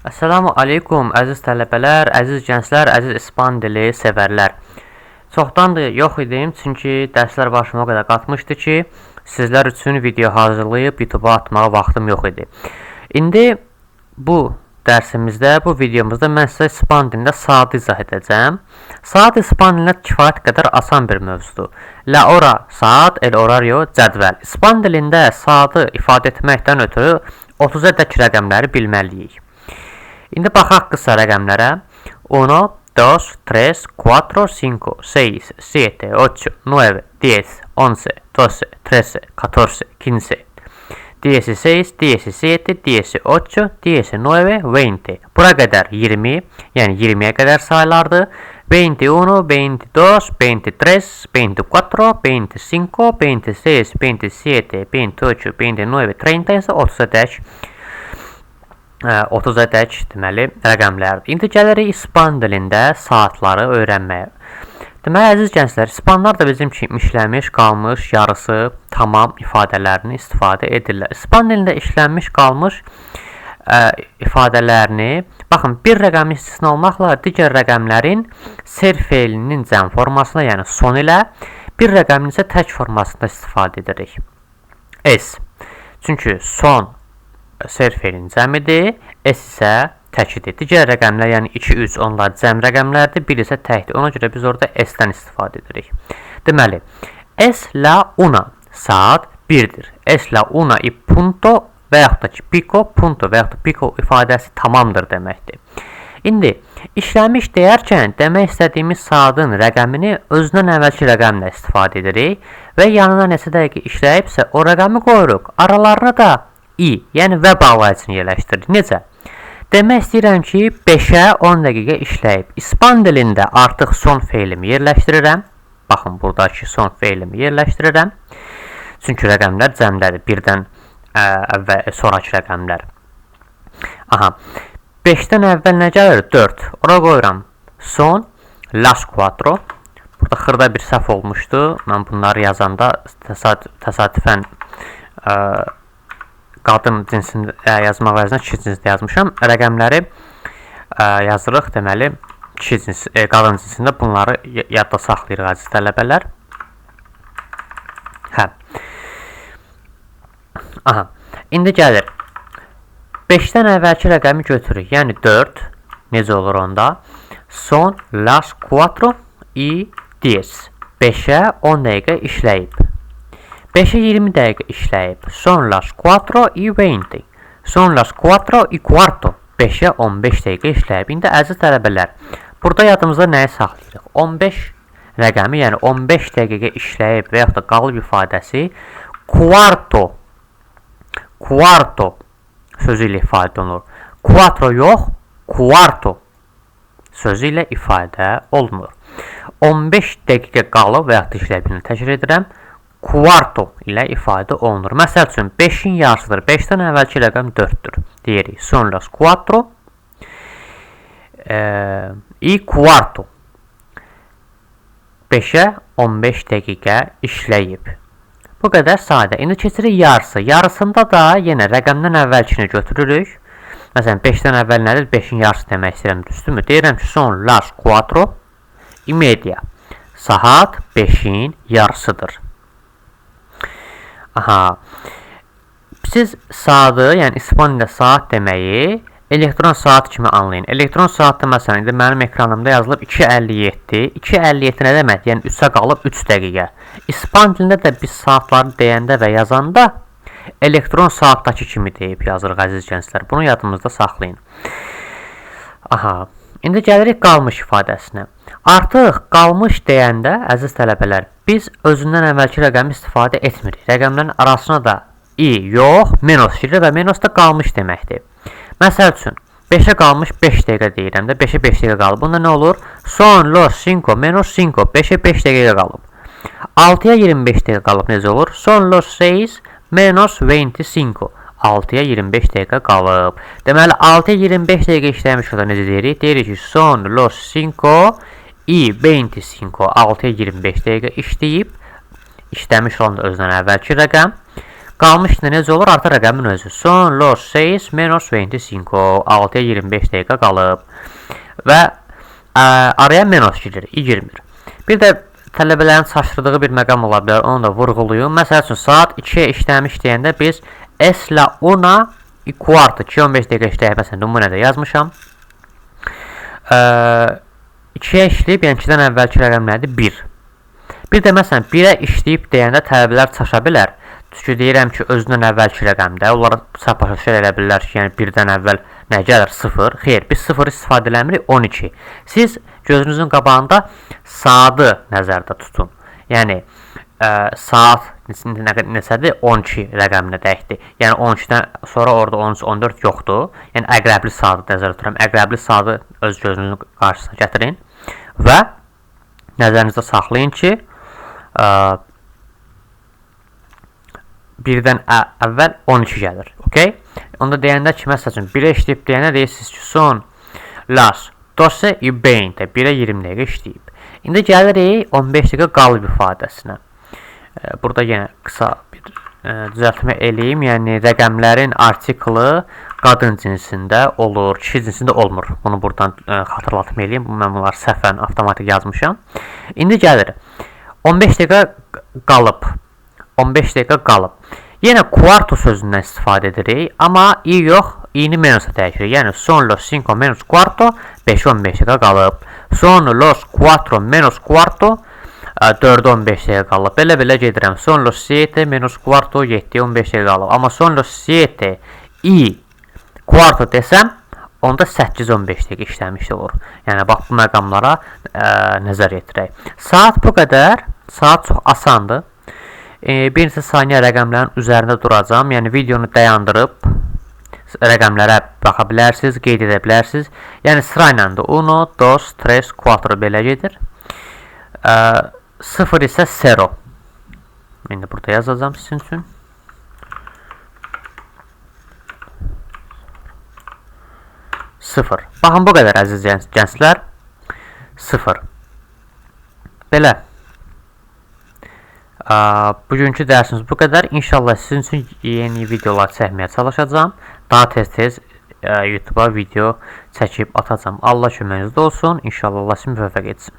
Esselamu aleykum əziz tələbələr, əziz gənclər, əziz ispan dili sevərlər. Çoxdandır yox idim, çünki dərslər başıma o qədər qatmışdı ki, sizlər üçün video hazırlayıb YouTube-a atmağa vaxtım yox idi. İndi bu dərsimizdə, bu videomuzda mən sizə ispan dilində saatı izah edəcəm. Saat ispan dilində kifayət qədər asan bir mövzudur. La hora saat, el horario cədvəl. İspan dilində saatı ifadə etməkdən ötürü 30-a dək rəqəmləri bilməliyik. İndi baxaq qısa rəqəmlərə. 1, 2, 3, 4, 5, 6, 7, 8, 9, 10, 11, 12, 13, 14, 15, 16, 17, 18, 19, 20. Bura qədər 20, yəni 20-yə qədər sayılardır. 21, 22, 23, 24, 25, 26, 27, 28, 29, 30 isə 30-a dək 30-a dək deməli rəqəmlərdir. İndi gəlirik ispan dilində saatları öyrənməyə. Deməli əziz gənclər, ispanlar da bizim kimi işləmiş, qalmış, yarısı, tamam ifadələrini istifadə edirlər. İspan dilində işlənmiş, qalmış ifadələrini, baxın, bir rəqəmi istisna olmaqla digər rəqəmlərin ser feilinin cəm formasında, yəni son ilə, bir rəqəmin isə tək formasında istifadə edirik. S. Çünki son ser feilin cəmidir, S isə təkidir. Digər rəqəmlər, yəni 2, 3 onlar cəm rəqəmlərdir, 1 isə təkdir. Ona görə biz orada S-dən istifadə edirik. Deməli, S la una saat 1-dir. S la una y punto və yaxud da ki, pico, punto və yaxud da pico ifadəsi tamamdır deməkdir. İndi işləmiş deyərkən demək istədiyimiz saatın rəqəmini özündən əvvəlki rəqəmlə istifadə edirik və yanına neçə dəqiqə işləyibsə o rəqəmi qoyuruq. Aralarına da i, yəni və bağlayıcını yerləşdiririk. Necə? Demək istəyirəm ki, 5-ə 10 dəqiqə işləyib. İspan dilində artıq son feilimi yerləşdirirəm. Baxın, buradakı son feilimi yerləşdirirəm. Çünki rəqəmlər cəmdədir. Birdən əvvəl sonrakı rəqəmlər. Aha. 5-dən əvvəl nə gəlir? 4. Ora qoyuram. Son las cuatro. Burada xırda bir səhv olmuşdu. Mən bunları yazanda təsadüfən qadın cinsində yazmaq əvəzinə kişi cinsində yazmışam. Rəqəmləri yazırıq, deməli, kişi cins, qadın cinsində bunları yadda saxlayırıq əziz tələbələr. Hə. Aha. İndi gəlir. 5-dən əvvəlki rəqəmi götürürük. Yəni 4. Necə olur onda? Son las cuatro y diez. 5-ə 10 dəqiqə işləyib. 5-ə 20 dəqiqə işləyib. Son las cuatro y veinte. Son las cuatro y cuarto. 5-ə 15 dəqiqə işləyib. İndi əziz tələbələr, burada yadımızda nəyi saxlayırıq? 15 rəqəmi, yəni 15 dəqiqə işləyib və yaxud da qalıb ifadəsi cuarto, cuarto sözü ilə ifadə olunur. Cuatro yox, cuarto sözü ilə ifadə olunur. 15 dəqiqə qalıb və yaxud da işləyib, təkrar edirəm. Cuarto ilə ifadə olunur. Məsəl üçün 5-in yarısıdır. 5-dən əvvəlki rəqəm 4-dür. Deyirik. Son las cuatro y cuarto. 5-ə 15 dəqiqə işləyib. Bu qədər sadə. İndi keçirik yarısı. Yarısında da yenə rəqəmdən əvvəlkini götürürük. Məsələn, 5-dən əvvəl nədir? 5-in yarısı demək istəyirəm, düzdürmü? Deyirəm ki, son las cuatro y media. Saat 5-in yarısıdır. Aha. Siz saatı, yəni ispan dilində saat deməyi elektron saat kimi anlayın. Elektron saatda məsələn, indi mənim ekranımda yazılıb 2:57. 2:57 nə deməkdir? Yəni 3-ə qalıb 3 dəqiqə. İspan dilində də biz saatları deyəndə və yazanda elektron saatdakı kimi deyib yazırıq əziz gənclər. Bunu yadınızda saxlayın. Aha. İndi gəlirik qalmış ifadəsinə. Artıq qalmış deyəndə, əziz tələbələr, biz özündən əvvəlki rəqəmi istifadə etmirik. Rəqəmlərin arasına da i yox, menos girir və menos da qalmış deməkdir. Məsəl üçün, 5-ə qalmış 5 dəqiqə deyirəm də, 5-ə 5 dəqiqə qalıb. Bunda nə olur? Son los cinco menos cinco, 5-ə 5 dəqiqə qalıb. 6-ya 25 dəqiqə qalıb necə olur? Son los seis menos veinticinco. 6-ya 25 dəqiqə qalıb. Deməli, 6-ya 25 dəqiqə işləmiş olanda necə deyirik? Deyirik ki, son los cinco y veinticinco. 6-ya 25 dəqiqə işləyib. İşləmiş olan da özündən əvvəlki rəqəm. Qalmışdı necə olur? Artıq rəqəmin özü. Son los 6 menos 25. 6-ya 25 dəqiqə qalıb. Və araya menos girir, i girmir. Bir də tələbələrin çaşdırdığı bir məqam ola bilər, onu da vurğulayım. Məsəl üçün, saat 2-yə işləmiş deyəndə biz es la una y cuarto, 2-15 dəqiqə işləyib, məsələn, nümunədə yazmışam. 2-yə işləyib, yəni 2-dən əvvəlki rəqəm nədir? 1. Bir də məsələn, 1-ə işləyib deyəndə tələbələr çaşa bilər. Çünki deyirəm ki, özündən əvvəlki rəqəmdə, onlar səhv başa düşər elə bilirlər ki, yəni 1-dən əvvəl nə gəlir? 0. Xeyr, biz 0 istifadə eləmirik, 12. Siz gözünüzün qabağında saatı nəzərdə tutun. Yəni, saat neçədir? 12 rəqəminə dəkdir. Yəni, 12-dən sonra orada 13, 14 yoxdur. Yəni, əqrəbli saatı nəzərdə tuturam. Əqrəbli saatı öz gözünüzün qarşısına gətirin və nəzərinizdə saxlayın ki, birdən əvvəl 12 gəlir. Okay? Onda deyəndə ki, məsəl üçün 1-ə işləyib deyəndə deyirsiniz ki, son las 12:20, 1-ə 20 dəqiqə işləyib. İndi gəlirik 15 dəqiqə qalıb ifadəsinə. Burada yenə qısa bir düzəltmə eləyim. Yəni, rəqəmlərin artiklı qadın cinsində olur, kişi cinsində olmur. Bunu buradan xatırlatma eləyim. Mən bunları səhvən avtomatik yazmışam. İndi gəlir. 15 dəqiqə qalıb. 15 dəqiqə qalıb. Yenə quarto sözündən istifadə edirik, amma i yox, i-ni menosa dəyişirik. Yəni, son los 5 menos quarto, 5-15 dəqiqə qalıb. Son los 4 menos quarto, 4-15 dəqiqə qalıb. Belə-belə gedirəm. Son los 7 menos quarto, 7-15 dəqiqə qalıb. Amma son los 7 i quarto desəm, onda 8-15 dəqiqə işləmiş olur. Yəni, bax, bu məqamlara nəzər yetirək. Saat bu qədər. Saat çox asandır. Bir neçə saniyə rəqəmlərin üzərində duracağam. Yəni, videonu dayandırıb rəqəmlərə baxa bilərsiniz, qeyd edə bilərsiniz. Yəni, sırayla da 1, 2, 3, 4 belə gedir. 0 isə 0. İndi burada yazacağam sizin üçün. 0. Baxın, bu qədər əziz gənclər. 0. Belə. Bugünkü dərsimiz bu qədər. İnşallah sizin üçün yeni videolar çəkməyə çalışacağam. Daha tez-tez YouTube-a video çəkib atacağam. Allah köməyinizdə olsun. İnşallah Allah sizi müvəffəq etsin.